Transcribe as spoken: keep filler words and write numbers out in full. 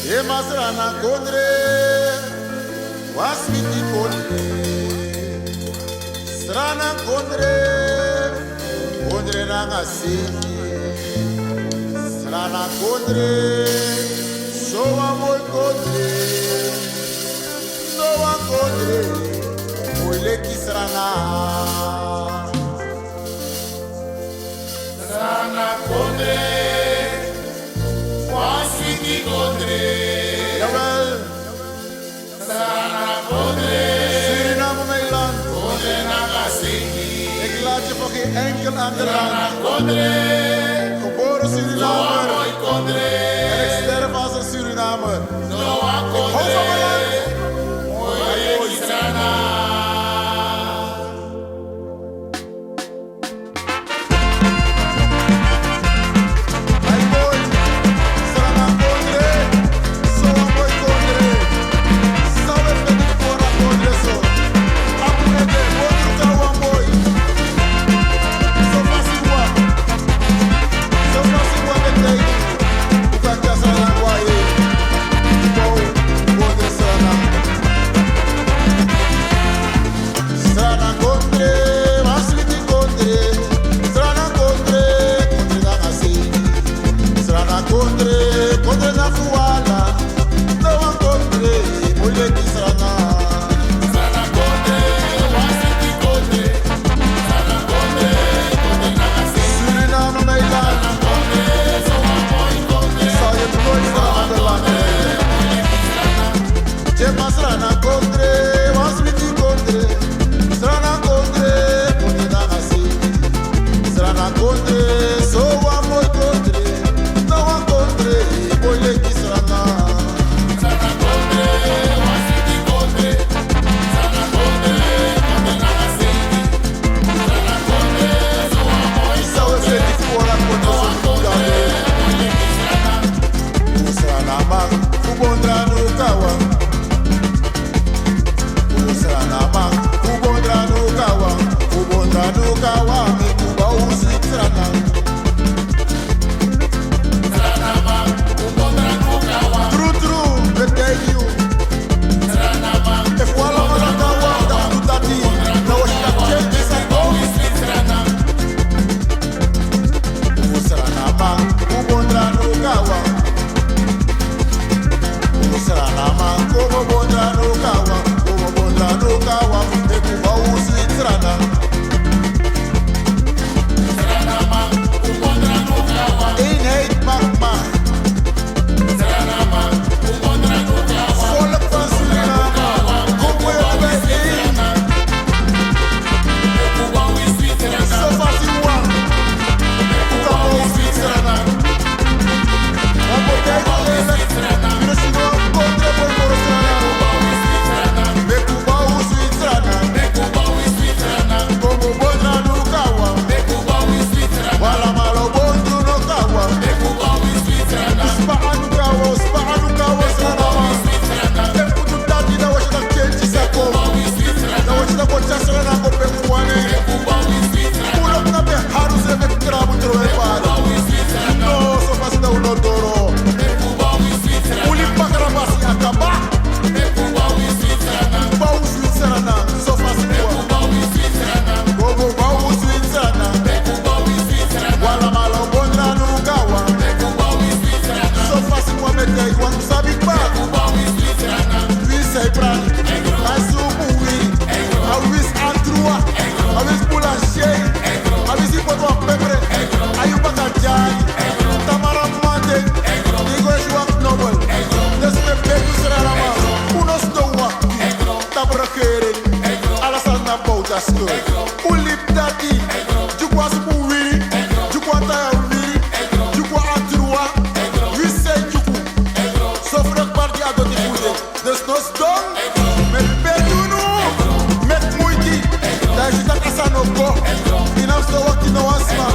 Ema Sranan kondre, wan switi kondre. Sranan kondre, kondre nanga seiki. Sranan kondre, so wan moi kondre. So wan kondre, moi leki Sranan. Sranan kondre, wan switi kondre. Jawel. Sranan kondre. Suriname, mijn land. Kondre nanga seiki. Ik laat je voor geen enkel ander land. Sranan kondre. Geboren Surinamer. Moi kondre. En ik sterf als een Surinamer. Ik hou van mijn land. Moi leki Sranan. Ai boi, Sranan kondre, so wan moi kondre. San un e feni fu kondre so? Apu ede, boi, un kan wan boi. So fasi wan. So fasi wan e taigi un. Un kan tyari Sranan go na hei. Boi, kondre Sranan. Sranan kondre, wan switi kondre. Sranan kondre, kondre nanga seiki. Sranan kondre, kondre na fu ala. No wan kondre moi leki Sranan. Sranan kondre, wan switi kondre. Sranan kondre, kondre nanga seiki. Suriname, mijn land. Sranan kondre, so wan moi kondre. Zal je nooit verlaten. Ema Sranan kondre, wan switi kondre. Sranan kondre, kondre nanga seiki. Sranan kondre, so wan moi kondre. No wan kondre moi leki Sranan. Sranan kondre, wan switi kondre. Sranan kondre, kondre nanga seiki. Sranan kondre, so wan moi kondre. San un e feni fu kondre so? Sranan kondre, moi leki Sranan. Un Srananman, un Bondranu Kawan. Un Srananman, un Bondranu Kawan. Un Bondranu Kawan, meki un bow un switi Sranan. Srananman, un Bondranu Kawan. Trutru, mi e taigi yu. Srananman, efu un alamala kan waka, dan un du dati. Dan un o si taki tyentyi sa kon. Un Srananman, un Bondranu Kawan. Un Srananman, un Bondranu Kawan. Un Bondranu Kawan, meki un bow un switi Sranan. Srananman, un Bondranu Kawan. Eenheid maakt macht. Srananman, un Bondranu Kawan. Volk van Suriname, kom weer bijeen. So fasi wan. Un kan bow un switi Sranan. Wan partij kan eerlijk. Yu no si no wan kondre boi moro Sranan. Meki un bow un switi Sranan. Kon un Bondranu Kawan. Un alamala o Bondranu Kawan. Un spa anu Kawan, un spa anu Kawan Srananman. Efu un du dati, dan un o si taki tyentyi sa kon. Dan un o si taki un o tyari Sranan go pe un wani. Pulok na behar un srefi, trabu trowe pari. No, so fasi dan un no doro. Un libi bakrabasi, a kaba. Bow un switi Sranan, so fasi wan. Go, go, bow un switi Sranan. Un alamala o Bondranu Kawan. So fasi wan, mi e taigi wan, un sabi kba. Winsi a e prati, a e suku wi. A winsi a trua, a winsi boulangerie, a winsi poti wan peper, a yu baka dyari, tamara mate, yu go e si wan knobel. Dus mi e begi un Srananman, un no sidon wakti tapu regering. Ala sani na bow dati. Un libi dati. Dyuku wan suku wiri, dyuku wan taya wiri, dyuku wan a trua, winsi a e dyuku. So fu den kba di a doti fu den. Dus no sidon, mi e begi unu, meki muiti. Dan yu si taki a sani no go. Yu no mus sidon wakti no wan sma.